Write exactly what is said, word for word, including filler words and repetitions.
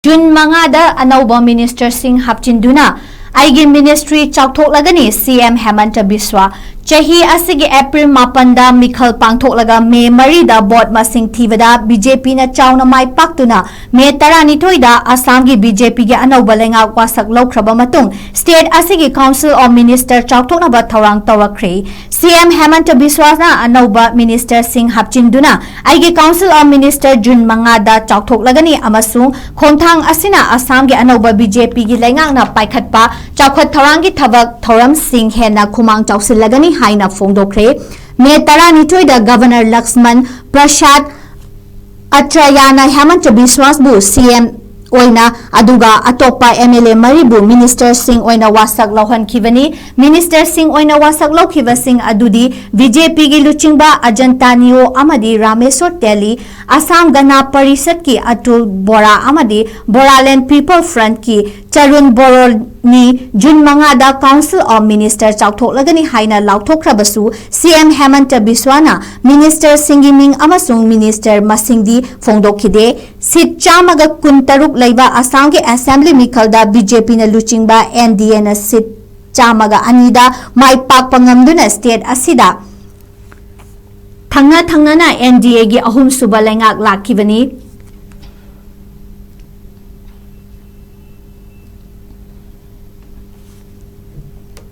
June ꯃꯉꯥꯗ ꯑꯅꯧꯕ ꯃꯤꯅꯤꯁꯇꯔꯁꯤꯡ ꯍꯥꯞꯆꯤꯟꯗꯨꯅ ꯑꯩꯒꯤ ꯃꯤꯅꯤꯁꯇ꯭ꯔꯤ ꯆꯥꯎꯊꯣꯛꯂꯒꯅꯤ, ꯁꯤ ꯑꯦꯝ ꯍꯦꯃꯟꯇ ꯕꯤꯁ꯭ꯋꯥ꯫ ꯆꯍꯤ ꯑꯁꯤꯒꯤ ꯑꯦꯄ꯭ꯔꯤꯜ ꯃꯥꯄꯟꯗ ꯃꯤꯈꯜ ꯄꯥꯡꯊꯣꯛꯂꯒ ꯃꯦ ꯃꯔꯤꯗ ꯚꯣꯠ ꯃꯁꯤꯡ ꯊꯤꯕꯗ ꯕꯤ ꯖꯦ ꯄꯤꯅ ꯆꯥꯎꯅ ꯃꯥꯏ ꯄꯥꯛꯇꯨꯅ ꯃꯦ ꯇꯔꯥꯅꯤꯊꯣꯏꯗ ꯑꯁꯥꯝꯒꯤ ꯕꯤ ꯖꯦ ꯄꯤꯒꯤ ꯑꯅꯧꯕ ꯂꯩꯉꯥꯛ ꯋꯥꯁꯛ ꯂꯧꯈ꯭ꯔꯕ ꯃꯇꯨꯡ, ꯁ꯭ꯇꯦꯠ ꯑꯁꯤꯒꯤ ꯀꯥꯎꯟꯁꯤꯜ ꯑꯣꯐ ꯃꯤꯅꯤꯁꯇꯔ ꯆꯥꯎꯊꯣꯛꯅꯕ ꯊꯧꯔꯥꯡ ꯇꯧꯔꯛꯈ꯭ꯔꯦ꯫ ꯁꯤ ꯑꯦꯝ ꯍꯦꯃꯟꯇ ꯕꯤꯁ꯭ꯋꯥꯅ ꯑꯅꯧꯕ ꯃꯤꯅꯤꯁꯇꯔꯁꯤꯡ ꯍꯥꯞꯆꯤꯟꯗꯨꯅ ꯑꯩꯒꯤ ꯀꯥꯎꯟꯁꯤꯜ ꯑꯣꯐ ꯃꯤꯅꯤꯁꯇꯔ ꯖꯨꯟ ꯃꯉꯥꯗ ꯆꯥꯎꯊꯣꯛꯂꯒꯅꯤ ꯑꯃꯁꯨꯡ ꯈꯣꯡꯊꯥꯡ ꯑꯁꯤꯅ ꯑꯁꯥꯝꯒꯤ ꯑꯅꯧꯕ ꯕꯤ ꯖꯦ ꯄꯤꯒꯤ ꯂꯩꯉꯥꯛꯅ ꯄꯥꯏꯈꯠꯄ ꯆꯥꯎꯈꯠ ꯊꯧꯔꯥꯡꯒꯤ ꯊꯕꯛ ꯊꯧꯔꯝꯁꯤꯡ ꯍꯦꯟꯅ ꯈꯨꯃꯥꯡ ꯆꯥꯎꯁꯤꯜꯂꯒꯅꯤ ꯍꯥꯏꯅ ꯐꯣꯡꯗꯣꯛꯈ꯭ꯔꯦ꯫ ꯃꯦ ꯇꯔꯥꯅꯤꯊꯣꯏꯗ ꯒꯚꯔꯅꯔ ꯂꯛꯁꯃꯟ ꯄ꯭ꯔꯁꯥꯗ ꯑꯇ꯭ꯔꯌꯥꯅ ꯍꯦꯃꯟꯇ ꯕꯤꯁ꯭ꯋꯥꯁꯕꯨ ꯁꯤ ꯑꯦꯝ ꯑꯣꯏꯅ, ꯑꯗꯨꯒ ꯑꯇꯣꯞꯄ ꯑꯦꯝ ꯑꯦꯜ ꯑꯦ ꯃꯔꯤꯕꯨ ꯃꯤꯅꯤꯁꯇꯔꯁꯤꯡ ꯑꯣꯏꯅ ꯋꯥꯁꯛ ꯂꯧꯍꯟꯈꯤꯕꯅꯤ꯫ ꯃꯤꯅꯤꯁꯇꯔꯁꯤꯡ ꯑꯣꯏꯅ ꯋꯥꯁꯛ ꯂꯧꯈꯤꯕꯁꯤꯡ ꯑꯗꯨꯗꯤ ꯕꯤ ꯖꯦ ꯄꯤꯒꯤ ꯂꯨꯆꯤꯡꯕ ꯑꯖꯟꯇꯥ ꯅꯤꯌꯣ ꯑꯃꯗꯤ ꯔꯥꯃꯦꯁꯣꯔ ꯇꯦꯂꯤ, ꯑꯁꯥꯝ ꯒꯅ ꯄꯔꯤꯁꯠꯀꯤ ꯑꯇꯨꯜ ꯕꯣꯔꯥ ꯑꯃꯗꯤ ꯕꯣꯔꯥꯂꯦꯟ ꯄꯤꯄꯜ ꯐ꯭ꯔꯟꯠꯀꯤ ꯆꯔꯨꯟ ꯕꯣꯔꯣꯅꯤ꯫ ꯖꯨꯟ ꯃꯉꯥꯗ ꯀꯥꯎꯟꯁꯤꯜ ꯑꯣꯐ ꯃꯤꯅꯤꯁꯇꯔ ꯆꯥꯎꯊꯣꯛꯂꯒꯅꯤ ꯍꯥꯏꯅ ꯂꯥꯎꯊꯣꯛꯈ꯭ꯔꯕꯁꯨ, ꯁꯤ ꯑꯦꯝ ꯍꯦꯃꯟꯇ ꯕꯤꯁ꯭ꯋꯥꯅ ꯃꯤꯅꯤꯁꯇꯔꯁꯤꯡꯒꯤ ꯃꯤꯡ ꯑꯃꯁꯨꯡ ꯃꯤꯅꯤꯁꯇꯔ ꯃꯁꯤꯡꯗꯤ ꯐꯣꯡꯗꯣꯛꯈꯤꯗꯦ꯫ ꯁꯤꯠ ꯆꯥꯝꯃꯒ ꯀꯨꯟꯇꯔꯨꯛ ꯂꯩꯕ ꯑꯁꯥꯝꯒꯤ ꯑꯦꯁꯦꯝꯕ꯭ꯂꯤ ꯃꯤꯈꯜꯗ ꯕꯤ ꯖꯦ ꯄꯤꯅ ꯂꯨꯆꯤꯡꯕ ꯑꯦꯟ ꯗꯤ ꯑꯦꯅ ꯁꯤꯠ ꯆꯥꯝꯃꯒ ꯑꯅꯤꯗ ꯃꯥꯏ ꯄꯥꯛꯄ ꯉꯝꯗꯨꯅ ꯁ꯭ꯇꯦꯠ ꯑꯁꯤꯗ ꯊꯪꯅ ꯊꯪꯅꯅ ꯑꯦꯟ ꯗꯤ ꯑꯦꯒꯤ ꯑꯍꯨꯝꯁꯨꯕ ꯂꯩꯉꯥꯛ ꯂꯥꯛꯈꯤꯕꯅꯤ꯫